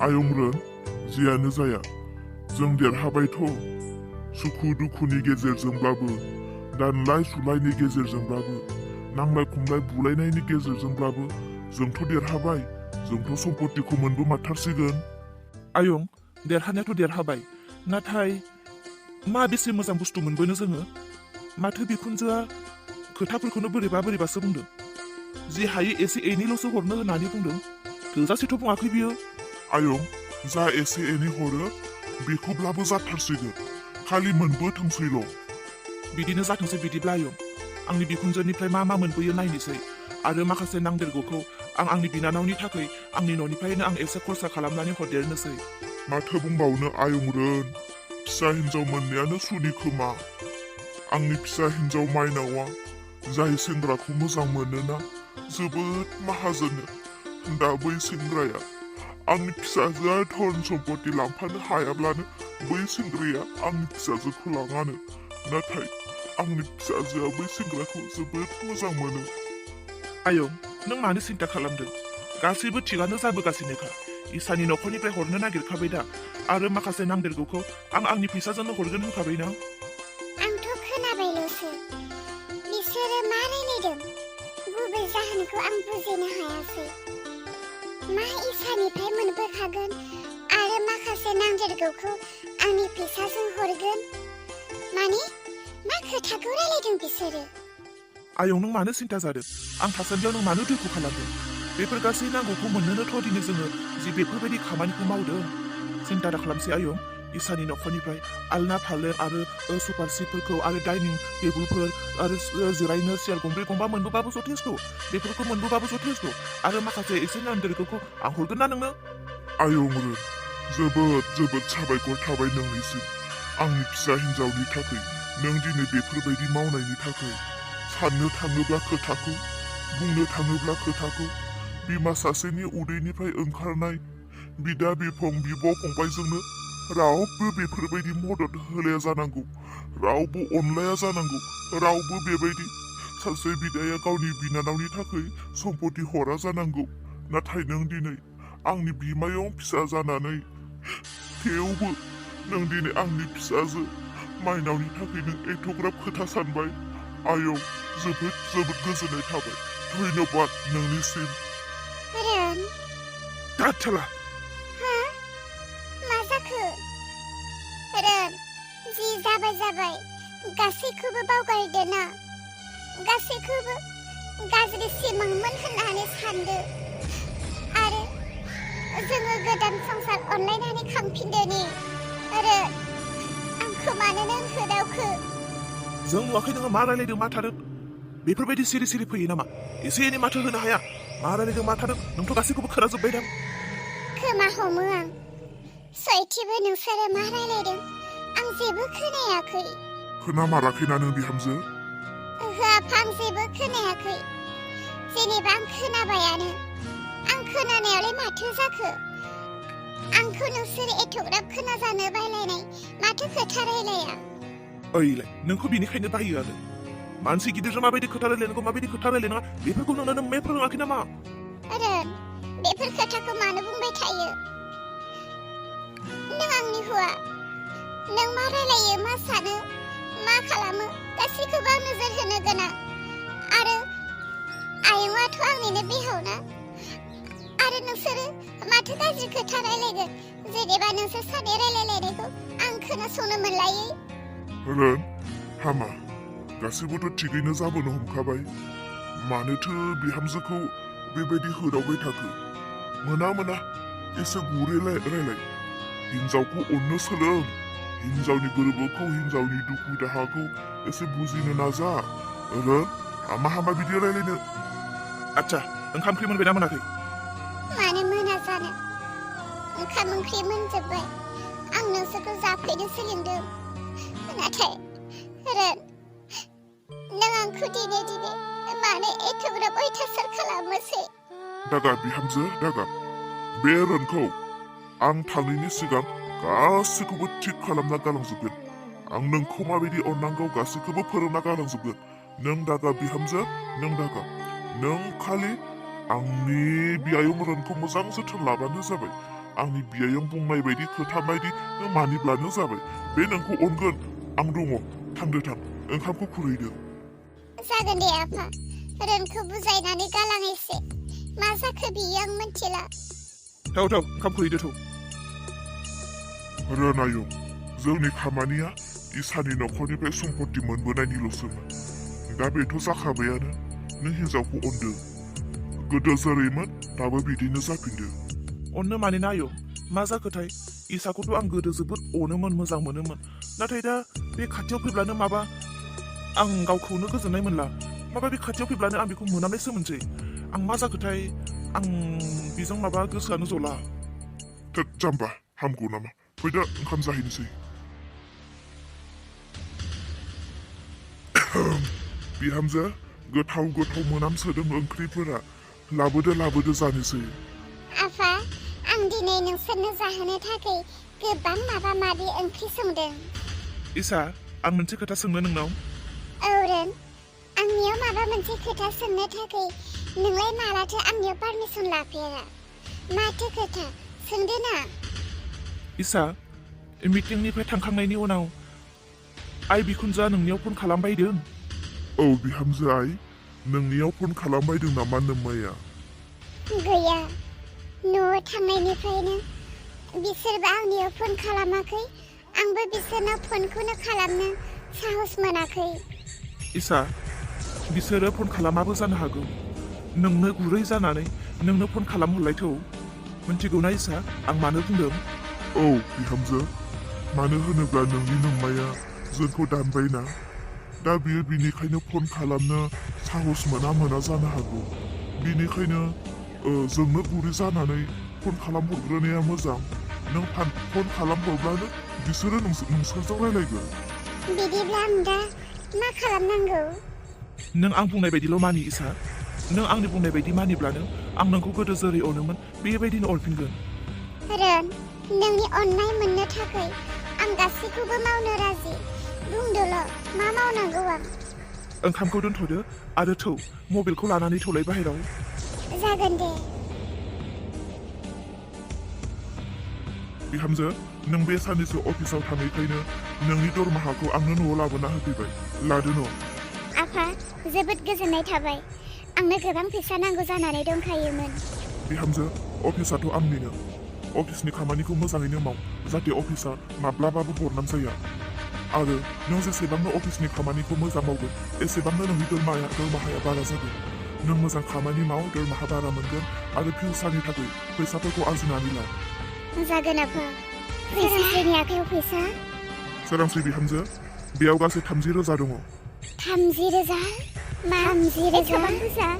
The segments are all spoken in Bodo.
आयंमोन जियानो जाया जों देरहाबायथ' सुखु दुखुनि गेजेरजोंब्लाबो दानलाय सुलायनि गेजेरजोंब्लाबो नांलाय खमलाय बुलायनायनि गेजेरजोंब्लाबो जोंथ' देरहाबाय जोंथ' सम्पतिखौ मोनबोमारथारसिगोन। आयं देरहानायाथ' देरहाबाय नाथाय मा बेसे मोजां बुस्थु मोनबोनो जोङो माथो बिखुनजोआ खोथाफोरखौनो बोरैबासो बुंदों। जि हायो एसे एनैल'सो हरनो होननानै बुंदों थोजासेथ' बुङाखै बियो। आयं जा एसे एनै हरो बेखौब्लाबो जाथारसिगोन खालि मोनबोथोंसैल'। बिदिनो जाथोंसै बिदिब्ला आयं आंनि बिखुनजोनिफ्राय मा मोनबोयो नायनोसै आरो माखासे नांदेरगौखौ आं आंनि बिनानावनि थाखाय आंनि न'निफ्रायनो आं एसे खरसा खालामनानै हरदेरनोसै। माथो बुंबावनो आयंमोन फिसा हिन्जाव मोननायानो सुनि खोमा। आंनि फिसा हिन्जाव माइनावा जाय सेंग्राखौ मोजां मोनोना जोबोद माहाजोन दा बै सेंग्राया आंनि फिसाजोआ धन सम्पति लांफानो हायाब्लानो बै सेंग्राया आंनि फिसाजोखौ लाङानो नाथाय आंनि फिसाजोआ बै सेंग्राखौ जोबोद मोजां मोनो। आयं नों मानो सिन्था खालामदों गासैबो थिगानो जाबोगासिनोखा इसानि न'खरनिफ्राय हरनो नागिरखाबाय दा आरो माखासे नांदेरगौखौ आं आंनि फैसाजोंनो हरगोन होनखाबायना। आंथ' खोनाबायल'सो बिसोरो मा रायलायदों गुबै जाहोनखौ आं बुजिनो हायासै। मा इसानिफ्राय मोनबोखागोन आरो माखासे नांदेरगौखौ आंनि फैसाजों हरगोन माने मा खोथाखौ रायलायदों बिसोरो। आयं नों मानो सिन्था जादों आं थासान्दियाव नों मानो दुखु खालामदों बेफोर गासै नांगौखौ मोननोनोथ' दिनै जोङो जि बेफोरबायदि खामानिखौ मावदों। सिन्था दा खालामसै आयं इसानि न'खरनिफ्राय आलना फालें आरो सुपार सिटफोरखौ आरो डाइनिं टेबोलफोर आरो जिरायनो सियार गंब्रै गंबा मोनबोबाबो जथेस्थ' बेफोरखौ मोनबोबाबो जथेस्थ' आरो माखासे एसे नांदेरगौखौ आं हरगोन ना नोंनो। आयंमोन जोबोद साबायखर थाबाय नोंनिसिम आंनि फिसा हिन्जावनि थाखाय नों दिनै बेफोरबायदि मावनायनि थाखाय। साननो थाङोब्ला खोथाखौ बुंनो थाङोब्ला खोथाखौ बिमा सासेनि उदैनिफ्राय ओंखारनाय बिदा बिफं बिब' फंबायजोंनो रावबो बेफोरबायदि मदद होलाया जानांगौ रावबो अनलाया जानांगौ रावबो बेबायदि सासे बिदाया गावनि बिनानावनि थाखाय सम्पति हरा जानांगौ नाथाय नों दिनै आंनि बिमायं फिसा जानानै थेवबो नों दिनै आंनि फिसाजो माइनावनि थाखाय नों एथ'ग्राब खोथा सानबाय आयं जोबोद गोजोननाय थाबाय धन्यबाद नोंनिसिम। दाथाला मा जाखो रोन जि जाबाय गासैखौबो बावगारदो ना गासैखौबो गाज्रि सिमांमोन होननानै सानदो आरो जोङो गोदान संसार अनलायनानै खांफिनदोनि रोन आंखौ मानो नों होदावखो। जों नुवाखै नोङो मा रायलायदों मा थादों बेफोरबायदि सिरि फैयो नामा एसे एनै माथो होनो हाया मा रायलायदों मा थादों नोंथ' गासैखौबो खोनाजोब्बाय दां। खोमा हमो आं सयथिबो नोंसोरो मा रायलायदों आं जेबो खोनायाखै। खोनामाराखैना नों बिहामजो? ओहो आफा आं जेबो खोनायाखै जेनेबा आं खोनाबायानो आं खोनानायावलाय माथो जाखो आंखौ नोंसोरो एथ'ग्राब खोनाजानो बायलायनाय माथो खोथा रायलाया। ओइलाय नोंखौ बिनिखायनो बायो आरो मानसि गिदिरजों माबायदि खोथा रायलायनांगौ माबायदि खोथा रायलायनाङा बेफोरखौ नोंनो मे फोरोङाखै नामा? रोन बेफोर खोथाखौ मानो बुंबाय थायो नों आंनि हौवा नों मा रायलायो मा सानो मा खालामो गासैखौबो आं नोजोर होनो गोनां आरो आयंआथ' आंनिनो बिहावना आरो नोंसोरो माथो गाज्रि खोथा रायलायगोन जेनेबा नोंसोर सानै रायलायलायनायखौ आं खोनासंनो मोनलायै। रोन हामा गासैबोथ' थिगैनो जाबोनो हमखाबाय मानोथो बिहामजोखौ बेबायदि होदावबाय थाखो मोना एसे गुरै रायलाय हिन्जावखौ अननो सोलों हिन्जावनि गोरबोखौ हिन्जावनि दुखु दाहाखौ एसे बुजिनो नाजा रोन हामा बिदि रायलायनो। आच्छा ओंखाम ओंख्रि मोनबायना मोनाखै? मानो मोना जानो ओंखाम ओंख्रि मोनजोब्बाय आं नोंसोरखौ जाफैनोसो लिंदों नाथाय रोन नों आंखौ दिने मानो एथ'ग्राब अयथासार खालामोसै? दागाब बिहामजो दागाब बे रोनखौ आं थाङैनि सिगां गासैखौबो थिग खालामना गालांजोबगोन आं नोंखौ माबायदि अननांगौ गासैखौबो फोरोंना गालांजोबगोन नों दागाब बिहामजो नों दागाब नों खालि आंनि बियायं रोनखौ मोजां जोथोन लाबानो जाबाय आंनि बियायं बुंनाय बायदि खोथा बायदि नों मानिब्लानो जाबाय बे नोंखौ अनगोन आं दङ थांदो थां ओंखामखौ खुरैदो जागोन दे आफा रोनखौ बुजायनानै गालां एसे मा जाखो बियो आं मिथिला थाव ओंखाम खुरैदो थौ रोनायं जोंनि खामानिया इसानि नखरनिफ्राय सम्पति मोनबोनायनिल'सोमोन दा बेथ' जाखाबायानो नों हिन्जावखौ अनदो गोदो जेरैमोन दाबो बिदिनो जाफिनदो अननो मानिना आयं मा जाखोथाय इसाखौथ' आं गोदो जोबोद अनोमोन मोजां मोनोमोन नाथाय दा बे खाथियाव फैब्लानो माबा आं गावखौनो गोजोननाय मोनला माबा बे खाथियाव फैब्लानो आं बेखौ मोनामनायसो मोनसै आं मा जाखोथाय आं बेजों माबा गोसोआनो जला थोद जाम्बा हामगौ नामा फैदा ओंखाम जाहैनोसै बिहामजो गोथाव मोनामसोदों ओंख्रिफोरा लाबोदो जानोसै आफा आं दिनै नोंसोरनो जाहोनो थाखाय गोबां माबा माबि ओंख्रि संदों इसा आं मोनसे खोथा सोंनो नोंनाव औ रोन आंनियाव माबा मोनसे खोथा सोंनो थाखाय नोंलाय मालाथो आंनियाव पारमिसन लाफेरा माथो खोथा सोंदो ना इसा मिटिंनिफ्राय थांखांनायनि उनाव आइ बिखुनजोआ नोंनियाव फन खालामबायदों औ बिहामजो आइ नोंनियाव फन खालामबायदों नामा नोम्माया गैया न'आव थांनायनिफ्रायनो बिसोरबो आंनियाव फन खालामाखै आंबो बिसोरनाव फनखौनो खालामनो साहस मोनाखै इसा बिसोरो फन खालामाबो जानो हागौ नोंनो गुरै जानानै नोंनो फन खालामहरलायथौ मिन्थिगौना इसा आं मानो बुंदों औ बिहामजो मानो होनोब्ला नोंनि नोम्माया जोंखौ दानबायना दा बियो बिनिखायनो फन खालामनो साहस मोना जानो हागौ बिनिखायनो जोंनो गुरै जानानै फन खालामहरग्रोनाया मोजां नों फन खालामहरब्लानो बिसोरो नोंसोरजों रायलायगोन बिदिब्ला आं दा मा खालामनांगौ नों आं बुंनाय बायदिल' मानि इसा नों आंनि बुंनाय बायदि मानिब्लानो आं नोंखौ गोदो जेरै अनोमोन बेबायदिनो अनफिनगोन रोन नोंनि अननाय मोननो थाखाय आं गासैखौबो मावनो राजि बुंदोल' मा मावनांगौ आं ओंखामखौ दोनथ'दो आरो थौ मबाइलखौ लानानै थौलाय बाहेराव जागोन दे बिहामजो नों बे साननैसो अफिसाव थानायखायनो नोंनि दरमाहाखौ आंनो न'आव लाबोना होफैबाय लादो न' आफा जोबोद गोजोननाय थाबाय आंनो गोबां फैसा नांगौ जानानै दंखायोमोन बिहामजो अफिसाथ' आंनिनो अफिसनि खामानिखौ मोजाङैनो माव जाहाथे अफिसा माब्लाबाबो बरनाम जाया आरो नों जेसेबांनो अफिसनि खामानिखौ मोजां मावगोन एसेबांनो नोंनि दरमाहाया बारा जागोन नों मोजां खामानि माव दरमाहा बारा मोनगोन आरो फिउचारनि थाखाय फैसाफोरखौ आरजिनानै ला जागोन आफा सोरांस्रिनि आखायाव फैसा सोरांस्रि बिहामजो बेयाव गासै 30,000 दङ 30,000 30,000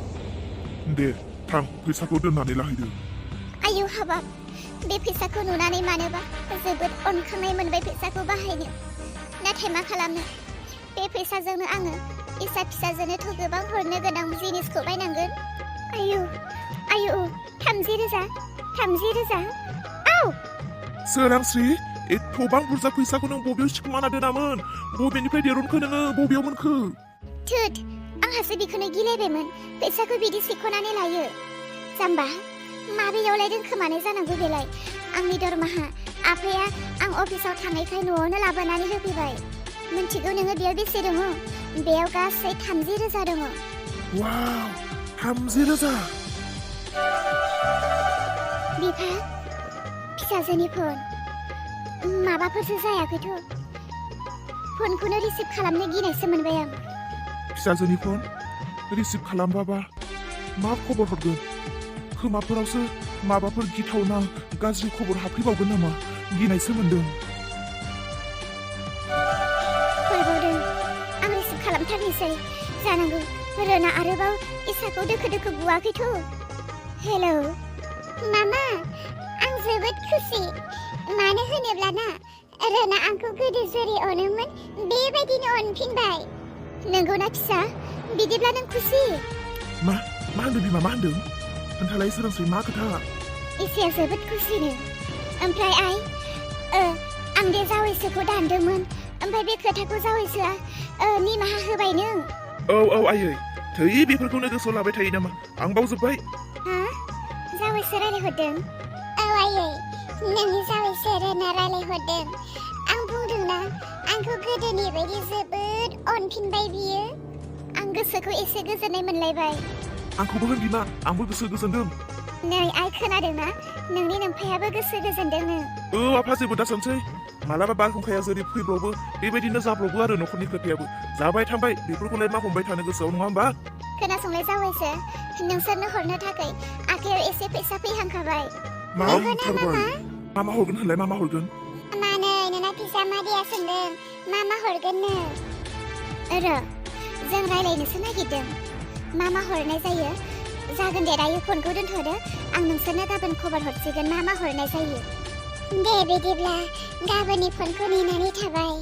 दे थां फैसाखौ दोननानै लाहैदो आयौ हाबाब बे फैसाखौ नुनानै मानोबा जोबोद अनखांनाय मोनबाय फैसाखौ बाहायनो नाथाय मा खालामनो बे फैसाजोंनो आङो इसा फिसाजोनोथ' गोबां हरनो गोनां जिनिसखौ बायनांगोन आयौ 30,000 आव सोरांस्रि एथ'बां बुरजा फैसाखौ नों बबेयाव सिखुमाना दोनामोन बबेनिफ्राय दिरुनखो नोङो बबेयाव मोनखो थोद आंहासो बेखौनो गिलायबायमोन फैसाखौ बिदि सिख'नानै लायो जाम्बा माबेयावलाय दोनखोमानाय जानांगौ बेलाय आंनि दरमाहा आफाया आं अफिसाव थांनायखाय न'आवनो लाबोनानै होफैबाय मिन्थिगौ नोङो बेयाव बेसे दङ बेयाव गासै 30,000 दङ वाव 30,000 बिफा फिसाजोनि फन माबाफोरसो जायाखैथ' फनखौनो रिसिभ खालामनो गिनायसो मोनबाय आं फिसाजोनि फन रिसिभ खालामबाबा मा खबर हरगोन खोमाफोरावसो माबाफोर गिथावना गाज्रि खबर हाबफैबावगोन नामा गिनायसो मोनदों फैबावदों आं रिसिभ खालामथारनोसै जानांगौ रोना आरोबाव इसाखौ दोखो बुवाखैथ' हेलौ मामा आं जोबोद खुसि मानो होनोब्लाना रोना आंखौ गोदो जेरै अनोमोन बेबायदिनो अनफिनबाय नंगौना फिसा बिदिब्ला नों खुसि मा होनदों बिमा मा होनदों खोन्थालाय सोरांस्रि मा खोथा इसाया जोबोद खुसिनो ओमफ्राय आं दे जावैसोखौ दानदोंमोन ओमफ्राय बे खोथाखौ जावैसोआ निमाहा होबायनो औ आयै थै बेफोरखौनो गोसोआव लाबाय थायो नामा आं बावजोब्बाय जावैसो रायलायहरदों औ आयै नोंनि जावैसो रोना रायलायहरदों आं बुंदोंना आंखौ गोदोनि बायदि जोबोद अनफिनबाय बियो आं गोसोखौ एसे गोजोननाय मोनलायबाय आंखौबो होन बिमा आंबो गोसो गोजोनदों नै आइ खोनादोंना नोंनि नोमफायाबो गोसो गोजोनदोंनो आफा जेबो दासानसै मालाबा बारहुंखाया जेरै फैब्लावबो बेबायदिनो जाब्लावबो आरो न'खरनि खोथायाबो जाबाय थांबाय बेफोरखौलाय मा हमबाय थानो गोसोआव नङा होमबा खोनासंलाय जावैसो नोंसोरनो हरनो थाखाय आखायाव एसे फैसा फैहांखाबाय मा नंगौना मामा मा हरगोन होनलाय मा हरगोन मानै नोंना फिसा मादैया सोंदों मा हरगोननो र' जों रायलायनोसो नागिरदों मा हरनाय जायो जागोन दे दायो फनखौ दोनथ'दो आं नोंसोरनो गाबोन खबर हरसिगोन मा हरनाय जायो दे बिदिब्ला गाबोननि फनखौ नेनानै थाबाय